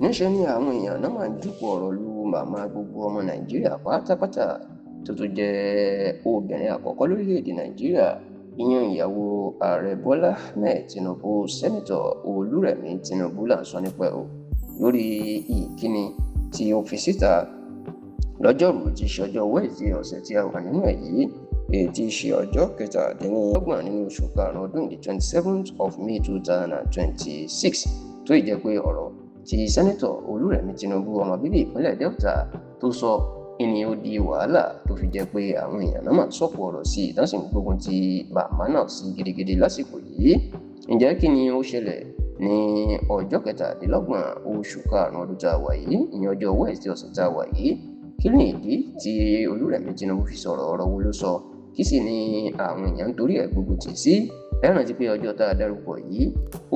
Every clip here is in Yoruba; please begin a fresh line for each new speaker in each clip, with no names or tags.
Níṣẹ́ ni àwọn èèyàn náà máa ń jùkọ̀ ọ̀rọ̀ lu màmá gbogbo ọmọ Nàìjíríà pátápátá, tó tún jẹ́ obìnrin àkọ́kọ́ lórílẹ̀‐èdè Nàìjíríà, ìyẹn ìyàwó ààrẹ Bọ́lá Ahmed Tinubu, Sẹ́nitọ̀ Olúrẹ̀mí Tinubu là ń sọ nípa ẹ̀ o, lórí ìkíni tí ó fi síta lọ́jọ́rùú tí í ṣe ọjọ́ Wednesday ọ̀sẹ̀ tí a wà nínú ẹ̀ yìí, èyí tí í ṣe ọjọ́ 27 nínú oṣù karùn-ún ọdún, the 27th of May 2026, tó ì jẹ́ pé ọ̀rọ̀ tí Sẹ́nitọ̀ Olúrẹ̀mí Tinubu, ọmọ bíbí ìpínlẹ̀ Delta, tó sọ ìní ó di wàhálà, tó fi jẹ́ pé àwọn èèyàn náà máa ń sọ̀kò ọ̀rọ̀ sí i, tán sì ń gbógun ti màmá náà sí gidigidi lásìkò yìí. Ǹjẹ́ kí ni ó ṣẹlẹ̀ ní ọjọ́ 27 oṣù karùn-ún ọdún tá a wà yìí, ìyẹn ọjọ́ Wednesday ọ̀sẹ̀ tá a wà yìí? Kí ni ìdí tí Olúrẹ̀mí Tinubu fi sọ̀rọ̀? Ọ̀rọ̀ wo ló sọ? Kí sì ni àwọn èèyàn ń torí ẹ̀ gbógun tì sí? Ẹ rántí pé ọjọ́ tá a dárúkọ yìí,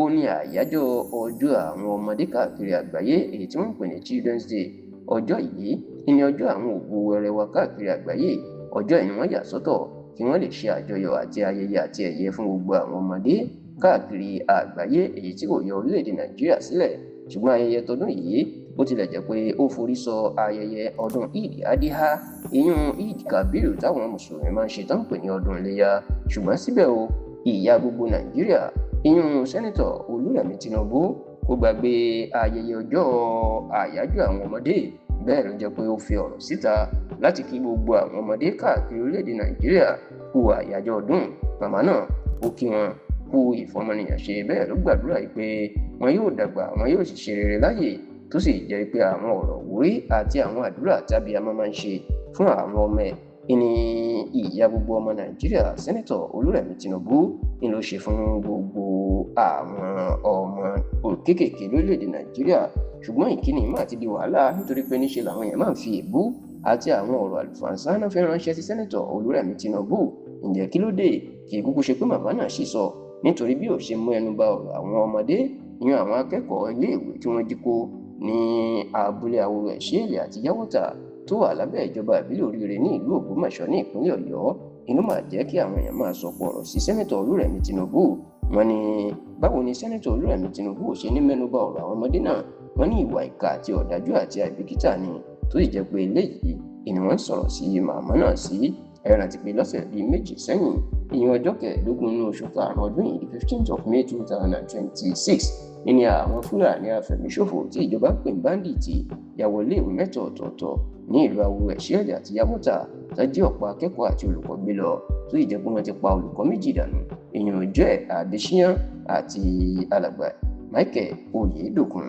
ó ní àyájọ́ ọjọ́ àwọn ọmọdé káàkiri àgbáyé, èyí tí wọ́n ń pè ní Children's Day. Ọjọ́ yìí ní ọjọ́ àwọn ògo wẹrẹ wa káàkiri àgbáyé. Ọjọ́ yìí ni wọ́n yà sọ́tọ̀ kí wọ́n lè ṣe àjọyọ̀ àti ayẹyẹ àti ẹ̀yẹ fún gbogbo àwọn ọmọdé káàkiri àgbáyé, èyí tí kò yọ orílẹ̀-èdè Nàìjíríà sílẹ̀. Ṣùgbọ́n ayẹyẹ tọdún yìí, bó tilẹ̀ jẹ́ pé ó forí sọ ayẹyẹ ọdún Eid Adiha, ìyún Eid Kabiru táwọn mùsùlùmí máa ń ṣe tán pè ní ọdún iléyà, ṣùgbọ́n síbẹ̀ o, ìyá gbogbo Nàìjíríà, ìyún Sẹ́nitọ̀ Olúrẹ̀mí Tinubu, kò gbàgbé ayẹyẹ ọjọ́ àyájọ́ àwọn ọmọdé. Bẹ́ẹ̀ ló jẹ́ pé ó fi ọ̀rọ̀ síta láti kí gbogbo àwọn ọmọdé káàkiri orílẹ̀-èdè Nàìjíríà kú àyájọ́ ọdún. Màmá náà, ó kí wọn kú ìfọmọnìyàn ṣe, bẹ́ẹ̀ ló gbàdúrà yìí pé wọn yóò dàgbà, wọn yóò sì ṣe rere láyè, tó sì jẹ́ pé àwọn ọ̀rọ̀ wúrí àti àwọn àdúrà tàbí a máa ń ṣe fún àwọn ọmọ ẹ̀ ní ìyá gbogbo ọmọ Nàìjíríà, Sẹ́nitọ̀ Olúrẹ̀mí Tinubu, ní ló ṣe fún gbogbo àwọn ọmọ kéékèèké lórílẹ̀‐èdè Nàìjíríà. Ṣùgbọ́n ìkíni máa ti di wàhálà, nítorí pé níṣe làwọn èèyàn máa ń fi èébú àti àwọn ọ̀rọ̀ àlùfànṣá náà fi ránṣẹ́ sí Sẹ́nitọ̀ Olúrẹ̀mí Tinubu. Ǹjẹ́ kí ló dé? Kì í kúkú ṣe pé màmá náà sì sọ, nítorí bí ò ṣe mú ẹnu bà ọ̀rọ̀ àwọn ọmọdé, ìyẹn àwọn akẹ́kọ̀ọ́ iléèwé tí wọ́n jí kó ní abúlé Aworo Ẹ̀ṣẹ́ẹ̀lẹ̀ àti Yáwọ́tà tó wà lábẹ́ ìjọba ìbílẹ̀ Oríire ní ìlú Ògbómọ̀ṣọ́ ní ìpínlẹ̀ Ọ̀yọ́, inú máa jẹ́ kí àwọn èèyàn máa sọ̀pọ̀ ọ̀rọ̀ sí Sẹ́nitọ̀ Olúrẹ̀mí Tinubu. Wọ́n ní báwo ni Sẹ́nitọ̀ Olúrẹ̀mí Tinubu ò ṣe ní mẹ́nu bà ọ̀rọ̀ àwọn ọmọdé náà? Wọ́n ní ìwà ìkà àti ọ̀dájú àti àìbìkítà ni, tó sì jẹ́ pé eléyìí ìní wọ́n ń sọ̀rọ̀ sí màmá náà sí. Ẹ rántí pé lọ́sẹ̀ bíi 2 sẹ́yìn, ìyẹn ọjọ́ 15 nínú oṣù karùn-ún ọdún yìí, the 15th of May 2026, nínú àwọn Fúlàní afẹ̀míṣòfò tí ìjọba ń pè ní bandit ya wọ iléèwé mẹ́ta ọ̀tọ̀ọ̀tọ̀ ní ìlú Aworo Ẹ̀ṣẹ́ẹ̀lẹ̀ àti Yáwọ́tà, tó jí ọ̀pọ̀ akẹ́kọ̀ọ́ àti olùkọ́ gbé lọ, tó sì jẹ́ pé wọ́n ti pa olùkọ́ 2 dànù, ìyẹn Joel Adesina àti alàgbà Michael Oyedokun.